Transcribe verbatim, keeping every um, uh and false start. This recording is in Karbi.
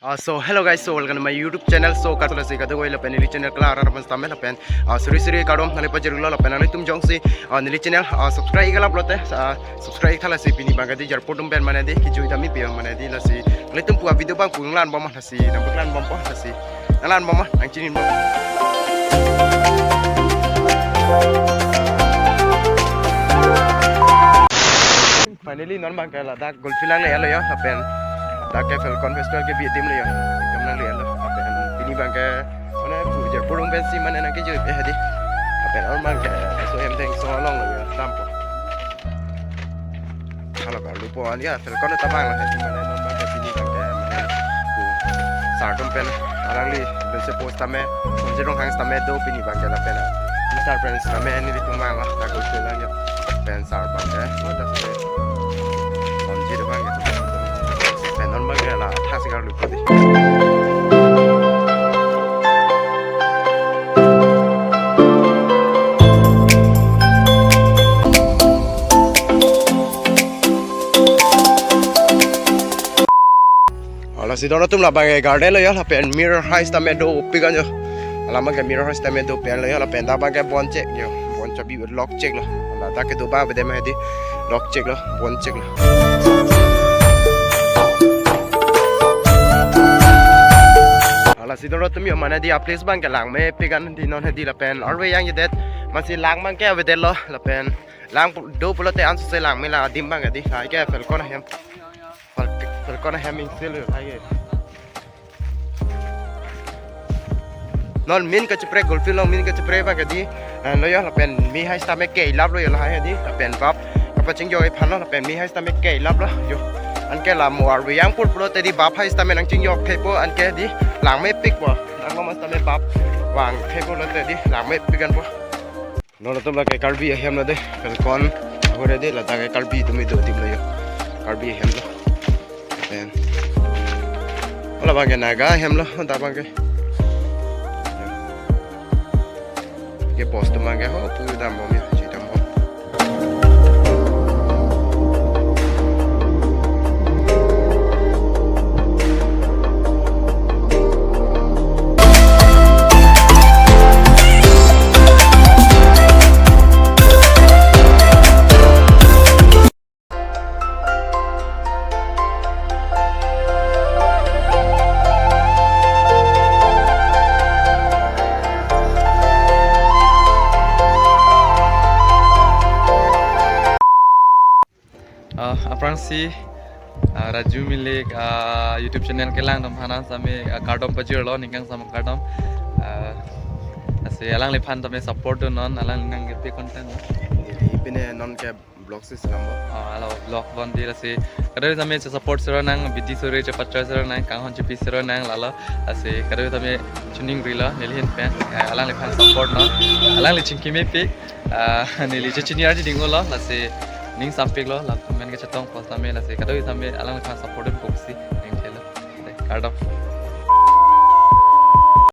Uh, so hello guys, so welcome to my YouTube channel. So katola si kadokave lapen neli channel klar aram stamel lapen, uh, suri suri kardom nangli pajirlo lapen nanglitum jongsi, uh, neli channel, uh, subscribe ikalap lote, uh, subscribe ikhala si pini abangke di Jirpo atum pen mane di kejui dam-i pi mane di lasi nanglitum pu a-video abang pu nanglangbom lasi nangpaklangbompo lasi nanglangbom nangchinibom. Finally non abangke ladak Golf Field nangle-etlo yo lapen dak ke Falcon Festival kebi adim lo yo. Ekdom nangle-etlo lapen pini abangke mane pu Jirpo atum pensi mane nangkejui pe hedi. Lapen non abangke so hem theng so along lo yo dampo. Halo ka lupo an ya Falcon ta abang lo hedi mane non abangke pini abangke mane pu sar atum pen alangli bense post tame Sonjit Ronghang tame do pini abangke lapen sar pen tame nelitum abang lo dak Golf Field lang yo. Pen sar abangke, oh, dak se. Sonjit abangke. Pen non abangke la thak si karlu ko di. Lasi don atum labangke garden lo yo lapen mirror heights tame dopik an yo. Alam abangke mirror heights tame dopen lo yo lapen dak abangke bon chek yo. Bon chabi lock chek lo. Ladak kedo abang bede mane di lock chek lo, bon chek lo. Lasi don atum yo mane di a-place abangke langmepik an di non hedi lapen arve yang jedet masi lang abangke avedetlo lapen lang pu- do pulote ansose langme la adim abangke di. Hai ke Falcon ahem. Fal-, Falcon ahem ingsil yo hai ke. Non min kachepre Golf Field along min kachepre abangke di. Eh, lo yo lapen mei heights tame ke-ilap lo yo lahai di. Lapen bap kapachingjok iphan lo lapen mei heights tame ke-ilap lo yo. Anke la mo arve yang pur pulote di bap heights tame nangchingjok thepo anke di langmepikpo. Nang mas tame bap vang thepo lote di langmepik anpo. Non atum lake Karbi ahem lo de, Falcon ahut de, ladak ke Karbi atum kedo adim lo yo. Karbi ahem lo. Then, hala abangke Naga ahem lo, dak abangke. Ke post abangke ho, pu dambom ya, chui dambom. Ah, aphrangsi, ah, Raju Milik, ah, YouTube channel kelang atum aphan tame, ah, kardom pajirlo, ningkangsam kardom. Ah, lasi alangliphan tame support do non, alangli nangkepi content lo. Neli pine non ke vlog si selambo. Oh, halo vlog bon di lasi. Kadokave tame che support sero nang, bidi sore che pachoi sero nang, kanghon chepi sero nang lalo. Lasi kadokave tame chuning rilo, neli ahin pen. Eh, alangliphan support non. Alangli chingki mepi. Ah, neli chechini arji dinglo, lasi ning sampik lo, la men kechetong pos tame, lasi kadokave tame alangliphan support un koksi, ning thelo. Kardom.